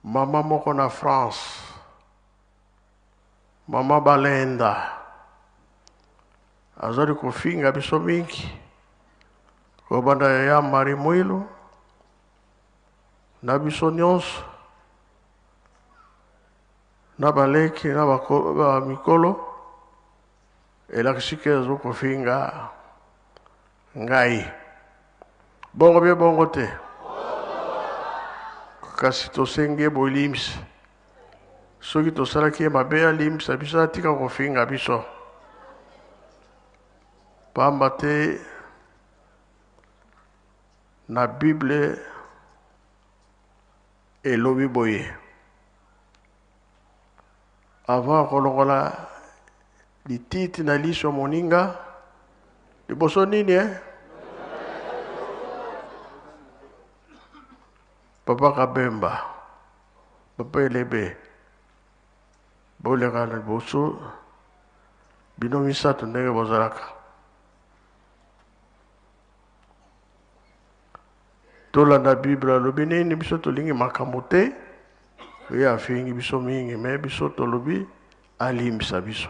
Mama moko na France, mama Balenda, azali kofinga biso mingi, kobanda yaya Marie Mwilu na biso nyonso na baleki na ba mikolo, elakisi ke azo kofinga ngai. Bongo bie bongo te, kasi tosengi ye bolimbisi. Soki tosalaki ye mabe, alimbisa biso, atika kofinga biso, pamba te na Bible elobi boye: avant kolongola lititi na liso moninga, liboso nini eh? Papa Kabemba, Papa Elebe, boleka na liboso bino misato ndenge bozalaka. Tolanda Bible alobi nini, biso tolingi makambo te. Ye afingi biso mingi, me biso tolobi alimbisa biso.